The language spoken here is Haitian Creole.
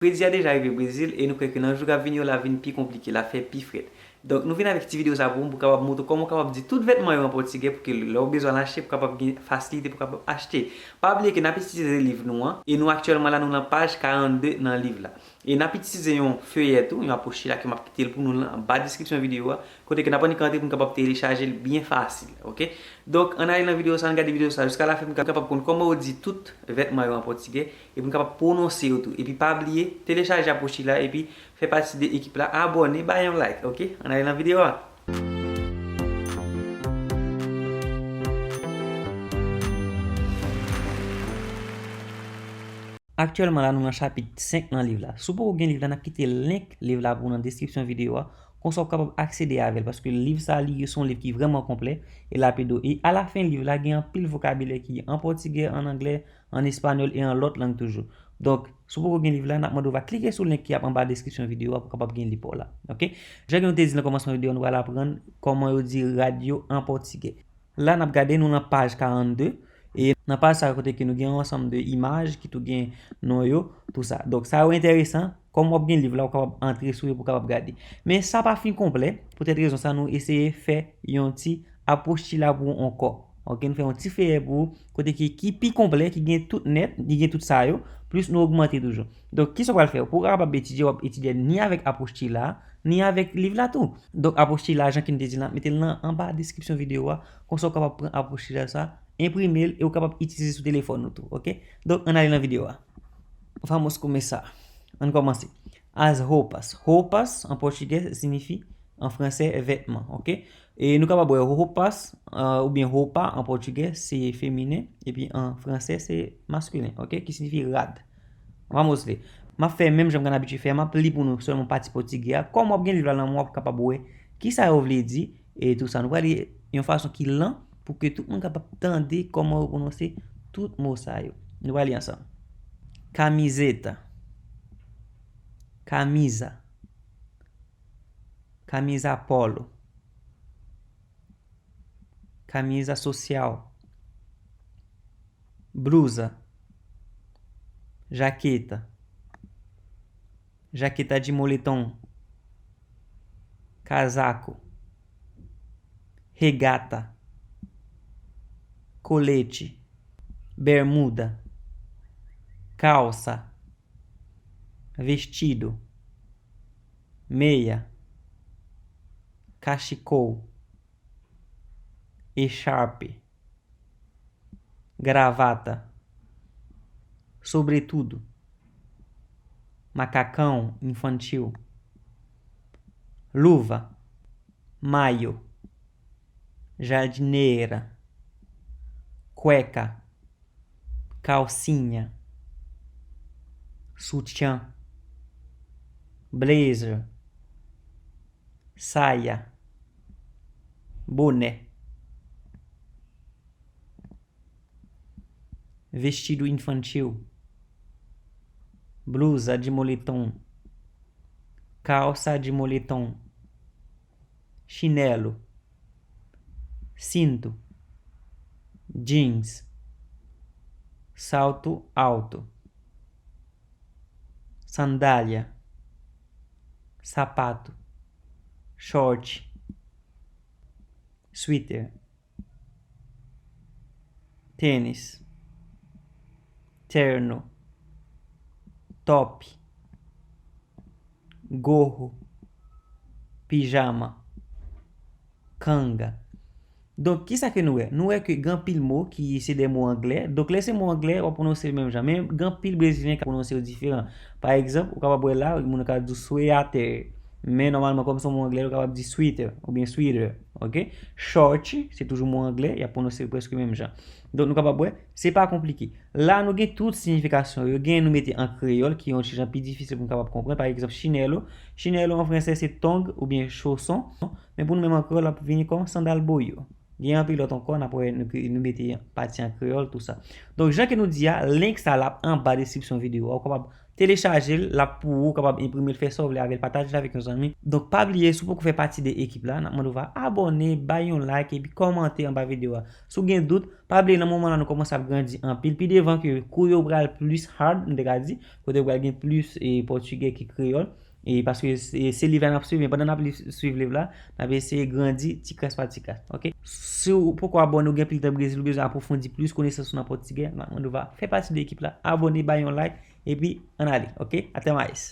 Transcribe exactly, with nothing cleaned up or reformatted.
Fredi a deja rive Brezil e nou kwè ke nan jou k ap vini yo l ap vin pi konplike, l ap fè pi frèt. Donk, nou vin avèk ti videyo sa pou w, pou w kapab montre w kòman w kapab di tout vètman yo an pòtigè pou ke lè w bezwen al achte, pou w kapab gen fasilite pou w kapab achte. Pa bliye ke n ap itilize liv nou an, e nou aktyèlman la, nou nan paj karannde nan liv la. E n ap itilize yon feyè tou, yon apostila ke m ap kite l pou nou lan anba deskripsyon videyo a, kote ke n ap annik rantre pou n kapab telechaje l byen fasil, oke? Donk, ann ale nan videyo sa, ann gade videyo sa jiska lafen pou n kapab konn kòman yo di tout vètman yo an pòtigè, e pou n kapab pwononse yo tou. Epi pa bliye, telechaje apostila, epi fè pati de ekip la, abòne, bay yon like, oke? Ann ale nan videyo a. Aktyèlman la, nou nan chapit senk nan liv la. Si w poko gen liv la, n ap kite link liv la pou w nan deskripsyon videyo a. Konsa w kapab aksede avè l, paske liv sa a, li se yon liv ki vrèman konplè, e l ap ede w. E alafen liv la, gen anpil vokabilè ki an pòtigè, an anglè, an espanyòl e an lòt lang toujou. Donk, si w poko gen liv la, n ap mande w va klike sou link ki ap anba deskripsyon videyo a pou w kapab gen li pa w la. Oke? Jan ke nou te di nan kòmansman videyo a, nou pral aprann kòman yo di radyo an pòtigè. La, n ap gade, nou nan paj karannde, e nan paj sa yo kote ke nou gen yon ansanm de imaj ki tou gen non yo, tou sa. Donk, sa yo enteresan, kòm w ap gen liv la, w kapab antre sou yo pou w kapab gade. Men sa pa fin konplè, poutèt rezon sa, nou eseye fè yon ti apostila pou w ankò. Oke, nou fè yon ti feyè pou ou, kote ki, ki pi konplè, ki gen tout nèt, ki gen tout sa yo, plis nou ogmante toujou. Donk, kisa w pral fè? Pou w kapab etidye, w ap etidye ni avèk apostila, ni avèk liv la tou. Donk, apostila, jan ke n te di l, n ap mete l nan anba deskripsyon videyo a. Konsa, w kapab pran apostila sa, enprime l e w kapab itilize sou telefòn ou tou, oke? Donk, ann ale nan videyo a. Vamos começar. Ann kòmanse. As roupas. Roupas, an pòtigè, siyifi, an fransè, vètman, oke? E nou kapab wè roupas, euh, oubyen roupa an pòtigè, se feminen, epi an fransè, se maskilen, oke? Ki siyifi rad. Vamos ler. M ap fè menm jan m konn abitye fè a, m ap li pou nou sèlman pati pòtigè a. Kòm w ap gen liv la nan men w, w ap kapab wè kisa yo vle di, e tou sa. Nou pral li yon fason ki lan pou ke tout moun kapab tande kòman yo pwononse tout mo sa yo. Nou pral li ansanm. Camiseta. Camisa. Camisa polo. Camisa social. Blusa. Jaqueta. Jaqueta de moletom. Casaco. Regata. Colete. Bermuda. Calça. Vestido. Meia. Cachecol. Echarpe. Gravata. Sobretudo. Macacão infantil. Luva. Maiô. Jardineira. Cueca. Calcinha. Sutiã. Blazer. Saia. Boné. Vestido infantil. Blusa de moletom. Calça de moletom. Chinelo. Cinto. Jeans. Salto alto. Sandália. Sapato. Short. Sweater. Tênis. Terno. Top. Gorro. Pijama. Canga. Donk, kisa ke nou wè? Nou wè ke gen anpil mo ki se de mo anglè. Donk, lè se mo anglè, w ap pwononse l menm jan. Men, gen anpil Brezilyen k ap pwononse yo diferan. Pa egzanp, ou kapab wè la, moun yo ka di w sweater. Men, nòmalman, kòm se yon mo anglè, yo kapab di sweater oubyen sweater. Oke? Short, se toujou mo anglè, y ap pwononse l prèske menm jan. Donk, nou kapab wè, se pa konplike. La, nou gen tout siyifikasyon yo. Gen nou mete an kreyòl, ki yon ti jan pi difisil pou n kapab konprann. Pa egzanp, chinelo. Chinelo an fransè, se tong oubyen choson. Men pou nou menm an kreyòl, l ap vini kòm sandal boyo. Gen anpil lòt ankò, n ap wè nou, nou mete pati an kreyòl, tou sa. Donk, jan ke nou di a, link sa l ap anba deskripsyon videyo a. Ou kapab telechaje l, l ap pou ou, ou kapab enprime l, fè sa w vle avè l, pataje l avèk yon zanmi. Donk, pa bliye, si w poko fè pati de ekip la, n ap mande w va abòne, bay yon like, epi kòmante anba videyo a. Si w gen dout, pa bliye, nan moman la, nou kòmanse ap grandi anpil. Pi devan ke kou yo pral plis hard, m te ka di, kote yo pral gen plis e pòtigè ke kreyòl. E paske se, se liv la n ap swiv, men pandan n ap li, swiv liv la, n ap eseye grandi ti kras pa ti kras, oke? Si w poko abòne, ou gen pil tan Brezil, ou bezwen apwofondi plis konesans ou nan pòtigè, n ap mande w va fè pati de ekip la, abòne, bay yon like, epi ann ale, oke? Até mais!